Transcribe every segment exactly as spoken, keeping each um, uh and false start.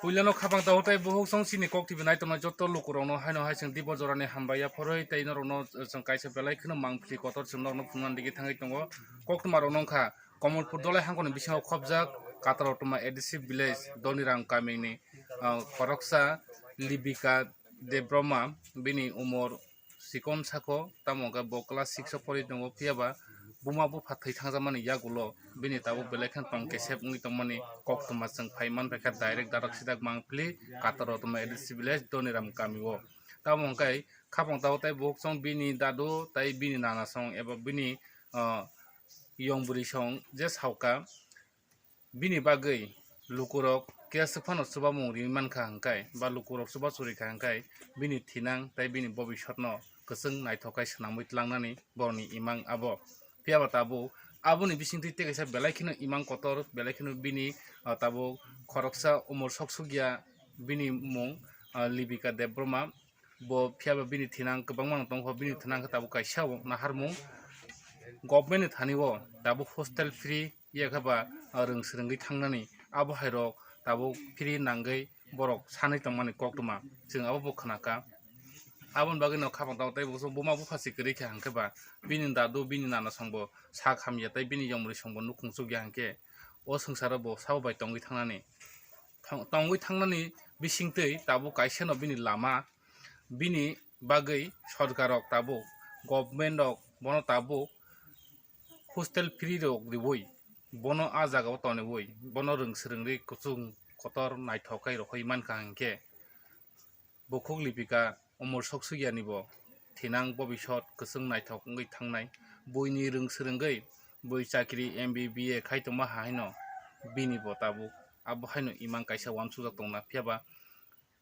Puilano khapang tago tei buhuk song chini kok T V nai tongnai joto lukurokno haino hai chwng dibor jorani hambai ya phoroi tei norokno chwng kaisa belai kheno mangpili kotor chwng norokno phunukna digi thangwi tongo. Koktwmarokno wngkha Komolpur Dolai hangkoni bisingo khopjak Katarotoma A D C village Doniram kamini, ah, khoroksa Libika Debbarma, bini umor sikon sako, tamo hwnkhe bo class six o pori tongo, phiya ba buma bupha thwi thangjakmani yagulo bini tabuk belai kheno tong kesep wngwi tongmani koktwma chwng phai manphaikha, direct darak sidak mangpili Katarotoma A D C village Doniram kamio. Tamo hwnkhe khapang tago tei buhuk song bini dadu tei bini nana song eba bini, ah, yong bwrwi song je sauka, bini bagwi lukurok khe aswk phano chubamung riwi mankha hwnkhe, ba lukurok chubachu rikha hwnkhe, bini thinang tei bini bobisotno kwchwng naithok khe swnamwi tlangnani borokni imang abo. Phiya ba tabuk aboni bisingtwi tei kaisa belai kheno imang kotor, belai kheno bini, ah, tabuk khoroksa umor sok sukya bini mung, ah, Libika Debbarma. Bo phiya ba bini thinang kwbangma no tongkho, bini thinang khe tabuk kaisa o naharmung government ni thani o tabuk hostel free ya khe ba, ah, rwng swrwngwi thangnani abo hai rok tabuk free nangwi borok sanwi tongmani koktwma chwng abo bo khwnakha. Aboni bagwi no khapang tago tei bo buma bupha si kwrwi kha hwnkhe ba bini dadu bini nana song bo sak hamya tei bini yong bwrwi song bo nukhung chukya hwnkhe o swngcharo bo sabo bai tongwi thangnani. Thang-, tongwi thangnani bisingtwi tabuk kaisa no bini lama, bini bagwi sorkar rok tabuk, government rok bono tabuk hostel free rok riwi, bono a jaga o toniwi, bono rwng swrwngwi kuchung kotor naithok khe rohoi mankha hwnkhe, bukhuk Lipika umor sok sukya ni bo thinang bobisot kwchwng naithok wngwi thangnai, buini rwng swrwngwi bui chakri M B B A khai tongma haino bini bo tabuk abo haino imang kaisa uansukjak tongna, phiya ba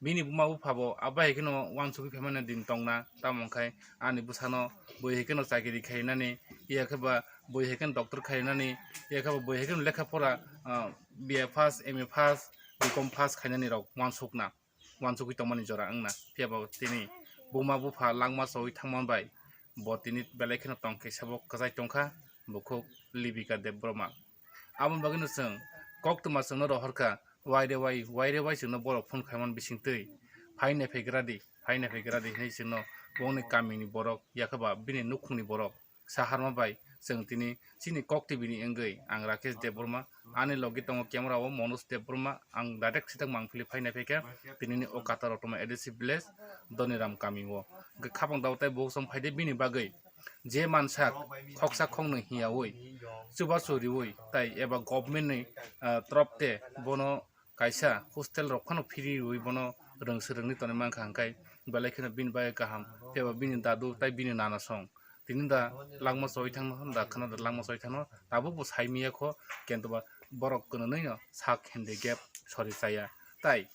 bini buma bupha bo abo hai kheno uansugwi phaimani din tongna, tamo wngkhai ani bwsano bui hai kheno chakiri khainani, ya khe ba bui hai kheno doctor khainani, ya khe ba bui hai kheno lekha pora, ah, B A pass, M A pass, B Com pass khainani rok uansukna, uansugwi tongmani jora wngna, phiya ba tini buma bupha langma chowi thangma bai bo tini belai kheno tong khe sabo kwchai tongkha bukhuk Lipika Debbarma. Aboni bagwino chwng koktwma chwngno rohorkha, waire wai, waire wai chwngno borok phone khaimani bisingtwi, "Phai naiphaikra di, phai naiphaikra di," hinwi chwngno bongni kamini borok, ya khe ba bini nukhungni borok saharma bai chwng tini chini Kok T V ni wngwi ang Rakesh Debbarma, ani logi tongo camera o Manoj Debbarma, ang direct sitak mangpili phai naiphaikha tinini o Katarotoma A D C village Doniram kami o. Hwnkhe khapang dao tei bukhuk song phaide bini bagwi je mansak khoksa khoknwi hiyaui, chubachu riui tai eba government ni, ah, torop te bono kaisa hostel rok phano phiri riui bono rwng swrwngni tonwi mankha, hwnkhe belai kheno bini bagwi kaham, phiya ba bini dadu tei bini nana song tini da langma choi thangno, da khwna da langma choi thangno, tabuk bo sai manya kho, kintu ba borok kwnwi no sak handicap sori chaya. Tai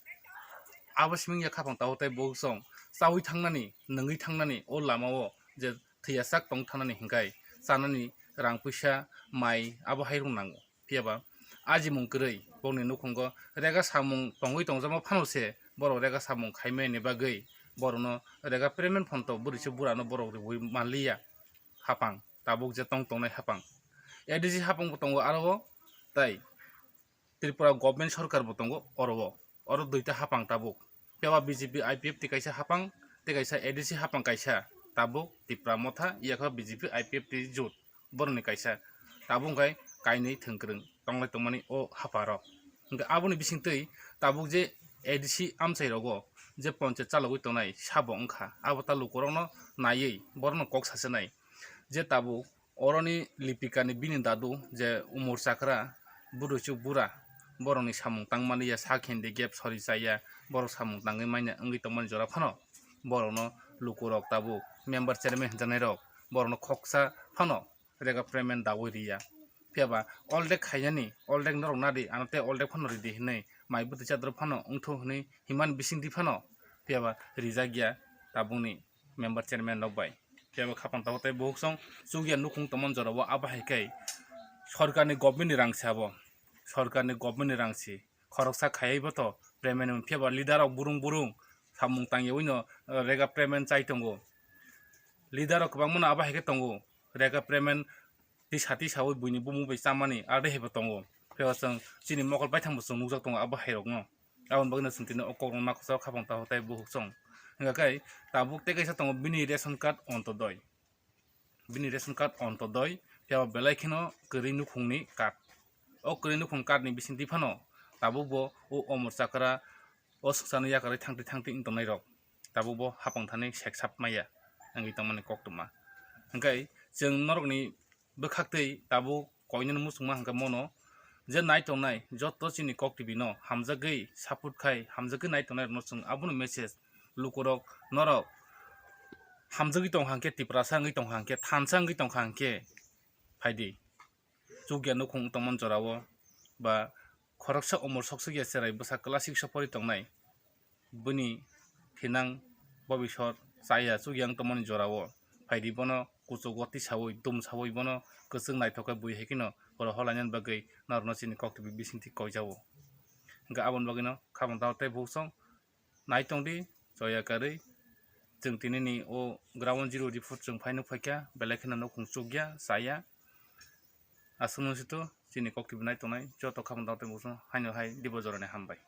abo simi wngya khapang tao tei bukhuk song chaui thangnani, nungwi thangnani o lama o je thwiya sak tong thanani hinkhai chanani rang puisa mai abo hai rung nango. Phiya ba ajimung kwrwi bokni nukhungo rega samung tongwi tongjakma phano se borok rega samung khaimani bagwi borokno rega payment phano to bwrwi se burano borok riui manliya hapang tabuk je tong tongnai hapang. A D C hapang bo tongo aro o tai Tripura government sorkar bo tongo oro o. Oro duita hapang tabuk. Phiya ba B J P I P F T kaisa hapang, tei kaisa A D C hapang kaisa. Tabuk Tipra Motha, yakha B J P I P F T jut. Borokni kaisa. Tabuk hwnkhe kainwi thwngkwrwng tonglai tongmani o hapha rok. Hwnkhe aboni bisingtwi tabuk je A D C amchai rogo je ponchayat chalogwi tongnai sabo wngkha. Abo ta lukurokno naiwi borokno kok sasinai. Je tabuk Oroni Lipikani bini dadu je umor chakra, bwrwichuk bura, borokni samung tangmani ya sak hindi gap sori chaya, borok samung tangwi manya wngwi tongmani jora phano borokno lukurok tabuk member chairman hinjaknairok borokno khoksa phano rega payment dawi riya. Phiya ba oldek khainani, oldek norok nadi, ano tei oldek phano ridi hinwi mai bwtwi chadrok phano wngthu hinwi himani bisingtwi phano phiya ba rijak ya tabukni member chairman rok bai. Phiya ba khapang tabuk tei bukhuk song chukya nukhung tongmani jora o abo hai khe sorkarni government ni rang se abo. Sorkarni government ni rang se khoroksa khaiwi bo to payment hwn, phiya ba leader rok burung burung samung tangyawi no, eh, rega payment chai tongo. Leader rok kwbangma no abo hai khe tongo, rega payment tisa tisawi buini bumung bai chamani aro hai bo tongo. Phiya ba chwng chini mokol baithang bo chwng nukjak tongo abo hai rok no. Aboni bagwino chwng tini o kokno ma khorsa khapang taho tei bukhuk song. Hwnkha khe tabuk tei kaisa tongo bini ration card Ontodoi. Bini ration card Ontodoi, phiya ba belai kheno kwrwi nukhungni card. O kwrwi nukhung card ni bisingtwi phano tabuk bo o Omor Chakra o swkchano yakarwi thangtwi thangtwi wng tongnai rok tabuk bo hapang thani sek sap maya wngwi tongmani koktwma. Hwnkhe chwng norokni bwkhaktwi tabuk koinani muchungma hwnkhe mono je nai tongnai joto chini Kok T V no hamjagwi support khai hamjagwi nai tongnai rokno chwng abono message lukurok norok hamjagwi tongkha hwnkhe Tiprasa wngwi tongkha hwnkhe thansa wngwi tongkha hwnkhe phaidi. Chukya nukhung tongmani jorao ba khoroksa umor soksokya cherai bwsa class six o pori tongnai bini thinang bobisor chaya chukya wng tongmani jorao phaidi bono kuchugo tisaui dumsaui bono kwchwng naithok khe bui hai kheno oro holainani bagwi norokno chini Kok T V bisingtwi koijao. Hwnkhe aboni bagwino khabang tao tei buksong nai tongdi, choya karwi. Chwng tinini o ground zero report chwng phaino phaikha, belai kheno nukhung chukya, chaya. Aswk nung sito chini Kok T V nai tongnai joto khabang tao tei buksong haino hai dibo jorani hambai.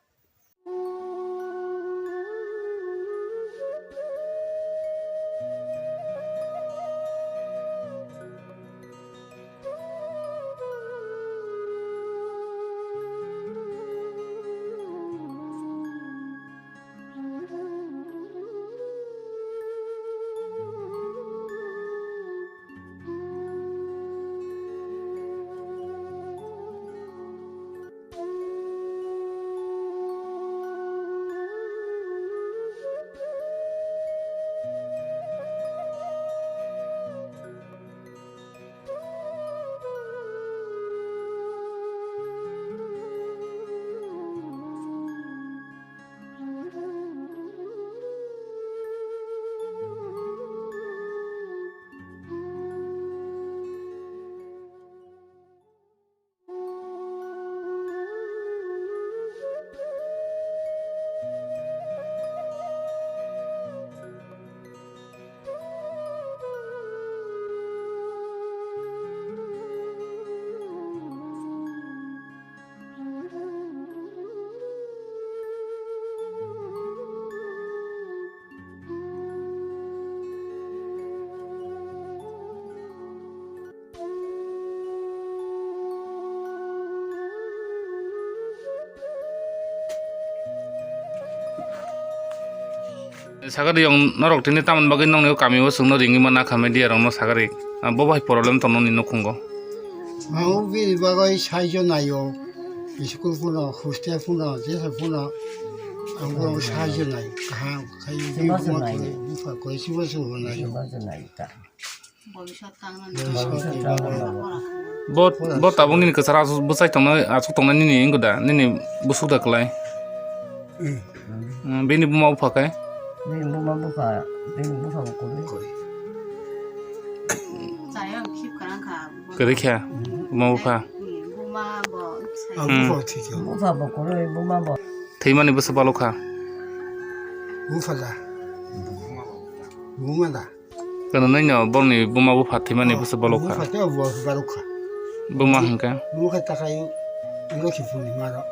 Sagari yong norok tini tamoni bagwi nongni o kami o chwngno ringwi manna kha media rokno sagari. Ah, bo bai problem tong nongni nukhungo. Ang bini bagwi saijo naio, school phano, hostel phano, jesa phano, ang borok saijo nai, kaham khai bini buma koi, bupha koi, chubachu bo naio. Bo, bo tabuk nini kwcharo aswk bwsai tongnai, aswk tongnai nini wngkha da, nini busuk da kwlai. Mm. Mm, bini buma bupha khe? Bini buma bupha, bini bupha bo kwrwi. Kwrwi khe, buma bupha. Bupha bo kwrwi, buma bo. Thwimani bwswk balokha? Bupha da. Buma da. Kano nini borokni buma bupha thwimani bwswk balokha? Bupha khe bo balokha. Buma hwnkhe? Buma khe takai Lokhiphurni maro.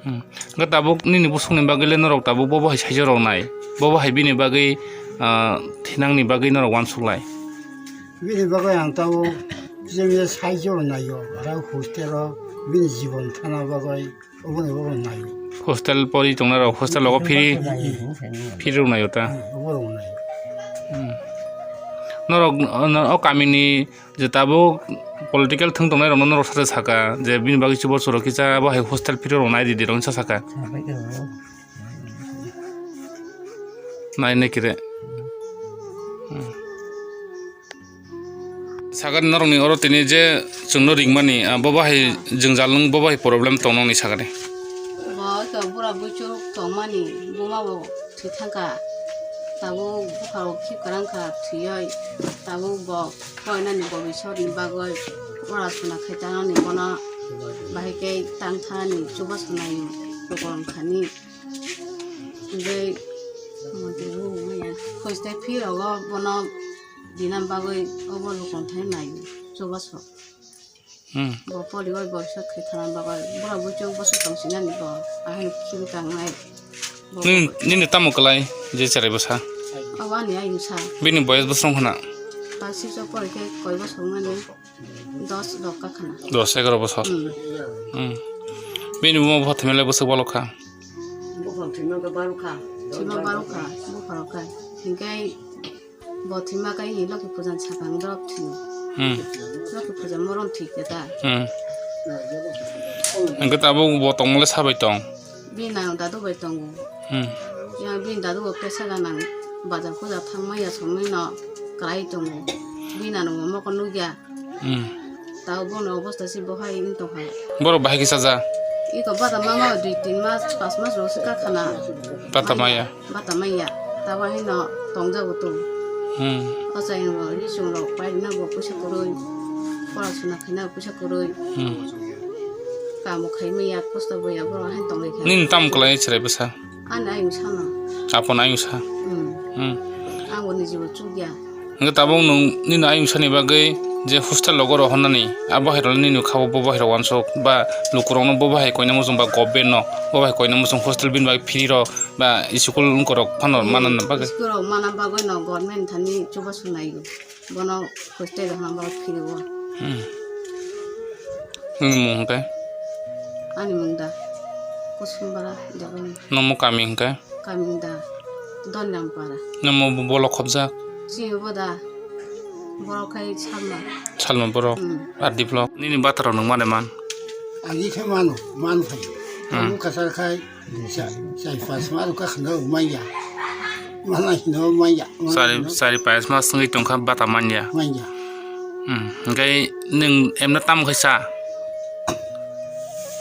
Hmm. Hwnkhe tabuk nini busukni bagwi le norok tabuk bobo hai saijo rok nai. Bobo hai bini bagwi, ah, thinangni bagwi norok uansuk lai. Bini bagwi ang tabuk jemon saijo naio, aro hostel o bini jibon thana bagwi. Oboni obo nai. Hostel pori tongnai rok, hostel logo phiri, phiri rok nai ota. Hmm, obo rok nai. Hmm. Norok, o, o kamini je tabuk political thwng tongnai rokno norok sacha saka je bini bagwi chubo chwrok kisa bo hai hostel phiri rok nai di di rok sa saka. Nai nai kire. Hmm. Sagani norokni oro tini je chwngno ringmani, ah, bo bahai jwngjal nwng bo bahai problem tong nokni sagani. Bo to bura buchuk tongmani buma bo thwi thangkha. Tabuk bupha rok khib kwrang kha thwiwi. Tabuk bo koinani bo bisokni bagwi ora suna khai tanani bono bahai khe tang thani chubachu nai lukurok thani. Hwnkhe, hostel fee rogo bono dina bagwi obo lukurok thani nai chubachu. Hmm. Bo poribai bo se khe thana bagwi. Bura buchuk bo se tong sinani bo. Ahai khibi tangnai. Bo Nini, nini tamo kwlai je cherai bwsa? Abo ani ayung sa. Bini boyes bwswng khna? Class six o pori khe koi bosor mani? Dos rok ka khna. Dos egaro bosor. Hmm. Hmm. Bini buma bupha thwimale bwswk balok kha? Bupha thwima khe baro kha. Thwima baro kha, bupha rok kha. Hinkhe Bo thwima kai ni Loki puja ni sakang rok thwi. Hmm. Loki puja morom thwi khe ta. Hmm. Hwnkhe tabuk bo tongmole sabai tong. Bini nang dadu bai tongo. Hmm. Yang bini dadu bo pesa ganang bazar puja thangma ya somoi no kwlai tongo. Bini nang bo mokol nukya. Hmm. Tao bono obosta se bo hai wng tongkha. Borok bahai khe chaja? Iko bata mama dui tin mas, pas mas rok se kakhana. Bata maya. Bata maya. Tao hai no tongjago to. Hmm. Ochai rok, risung rok, pai rina bo puisa kwrwi. Pora suna khaina puisa kwrwi. Hmm. Kamo khai maya, kosto boya, borok hai tongwi kha. Nini tamo kwlai chwrai bwsa? Ani ayung sana. Apon ayung sa. Hmm. Hmm. Ang bo niji bo chukya. Hwnkhe tabuk nwng nini ayung sani bagwi je hostel rogo rohornani, abo hai rokno nini kha bo bo hai rok uansuk ba lukurokno bo bo hai koina muchung ba government no bo bo hai koina muchung hostel bini bagwi free rok ba school wngkorok phano Hmm. manna bagwi. School rok manna bagwi no government thani chubachu naigo. Bono hostel rok hwnba phiriwo. Hmm. Nini mung hwnkhe? Ani mung da Kusumbara Deboni. Nomo kami hwnkhe? Kami da Doniram para. Nomo bo-, bolo khobjak? Chini bo da borok khai Salma. Salma borok? Hmm. Ar develop? Nini batarok nwng mane man? Agi khe mano, man phai. Hmm. Mung kasar khai. Sa-, sai pas ma rwkha khwna manya. Mana hino manya. Mana Sari, hino sari pas ma swngwi tongkha bata manya. Manya. Hmm. Hwnkhe nwng emno tamo khaisa?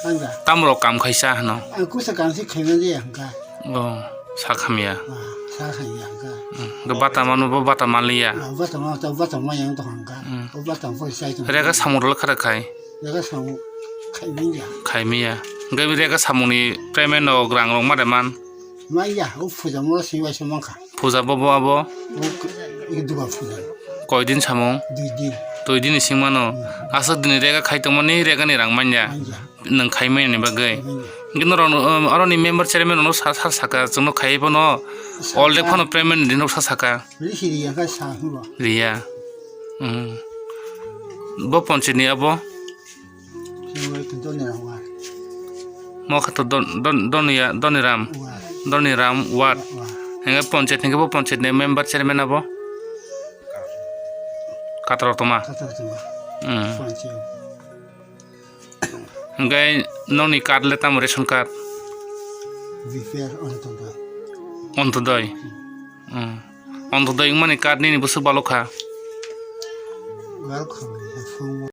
Ang da. Tamrok kam khaisa hwno? Ang kusa kam se khaima de ang ka. Oh, sa khamya. Ah, sa khamya ang ka. Hmm. Hwnkhe bata mano bo bata manliya. Ah, bata ma, bata manya ang tong ang ka. Hmm. O bata ang poi sai tong. Rega samung rwla khara khai. Rega samung khai manya. Khai manya. Hwnkhe rega samungni payment no rang rok ma de man? Manya, o puja mo sing bai se mankha. Puja bo bo abo? O k-, e duga puja. Koi din samung? Dui din. Dui din ni sing mano. Hmm. Aswk dini rega khai tongmani rega ni rang manya. Manya. Nwng khai manya ni bagwi. Khai manya. Hwnkhe norok no, um, aro ni member chairman no sa, sa saka chwngno khai bono. Saka. All day phano payment din no sa saka. Risi riya kha sa hwnba. Riya. Hmm. Bo ponchini abo? Mo kha to Don-, Don-, Doniya, Doniram. Ward. Doniram Ward. Ward. Hingke ponchayat, hingke bo ponchayat ni member chairman abo? Kator toma. Kator toma. Hmm. Ponchayat. Hingke noni card le tamo ration card? B P L Ontodoi. Ontodoi. Hmm. Hmm. Ontodoi wngmani card nini bwswk balok kha? Balok kha, phone.